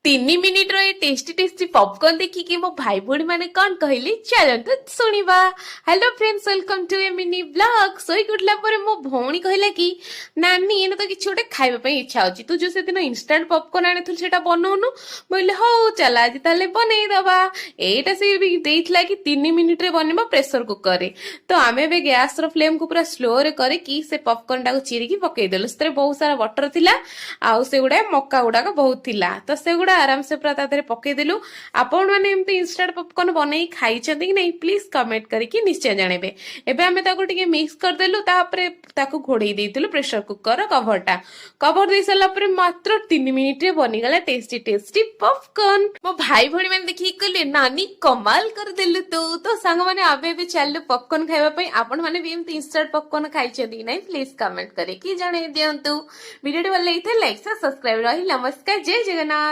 3 ମିନିଟର ଏ tasty tasty popcorn ଦେଖିକି ମୋ ଭାଇ ଭଉଣୀ ମାନେ କଣ କହିଲେ, ଚାଲନ୍ତୁ ଶୁଣିବା। Hello friends, welcome to a mini vlog। ଶୋଇକି ଉଠିଲା ପରେ ମୋ ଭଉଣୀ କହିଲା କି, "ନାନୀ, ଏଇନା ତ କିଛି ଗୋଟେ ଖାଇବା ପାଇଁ ଇଚ୍ଛା ହଉଛି। ତୁ ଯୋଉ ସେଦିନ ଇନଷ୍ଟାଣ୍ଟ ପପକର୍ନ ଆଣିଥିଲୁ, ସେଇଟା ବନଉନୁ।" ମୁଁ କହିଲି, "ହଉ ଚାଲ, ଆଜି ତାହେଲେ ବନେଇଦବା।" ଏଇଟା ସେ ବି ଦେଇଥିଲା କି 3 ମିନିଟରେ ବନିବ ପ୍ରେସର କୁକରରେ। ତ ଆମେ ଏବେ ଗ୍ୟାସର ଫ୍ଲେମକୁ ପୁରା ସ୍ଲୋରେ କରିକି ସେ ପପକର୍ନ ଟାକୁ ଚିରିକି ପକେଇଦେଲୁ। ସେଥିରେ ବହୁତ ସାରା ବଟର ଥିଲା ଆଉ ସେଗୁଡା ମକା ଗୁଡାକ ବହୁତ ଥିଲା। ତ ସେଗୁଡା ଆରାମସେ ପୁରା ତା ଦେହରେ ପକେଇଦେଲୁ। ଆପଣମାନେ ଏମିତି ଇନଷ୍ଟାଣ୍ଟ ପପକର୍ନ ବନେଇ ଖାଇଛନ୍ତି କି ନାହିଁ, ପ୍ଲିଜ କମେଣ୍ଟ କରିକି ନିଶ୍ଚୟ ଜଣେଇବେ। ଏବେ ଆମେ ତାକୁ ଟିକେ ମିକ୍ସ କରିଦେଲୁ। ତାପରେ ତାକୁ ଘୋଡେଇ ଦେଇଥିଲୁ ପ୍ରେସର କୁକର କଭରଟା। କଭର ଦେଇ ସାରିଲା ପରେ ମାତ୍ର 3 ମିନିଟରେ ବନିଗଲା ଟେଷ୍ଟି ଟେଷ୍ଟି ପପକର୍ନ। ମୋ ଭାଇ ଭଉଣୀ ମାନେ ଦେଖିକି କହିଲେ, "ନାନୀ, କମାଲ କରିଦେଲୁ ତୁ।" ତ ସାଙ୍ଗମାନେ, ଆମେ ଏବେ ଚାଲିଲୁ ପପକର୍ନ ଖାଇବା ପାଇଁ। ଆପଣମାନେ ବି ଏମିତି ଇନଷ୍ଟାଣ୍ଟ ପପକର୍ନ ଖାଇଛନ୍ତି କି ନାହିଁ, ପ୍ଲିଜ କମେଣ୍ଟ କରିକି ଜଣେଇ ଦିଅନ୍ତୁ। ଭିଡିଓଟି ଭଲ ଲାଗିଥାଏ, ଲାଇକ୍, ସବସ୍କ୍ରାଇବ। ରହିଲି, ନମସ୍କାର, ଜୟ ଜଗନ୍ନାଥ।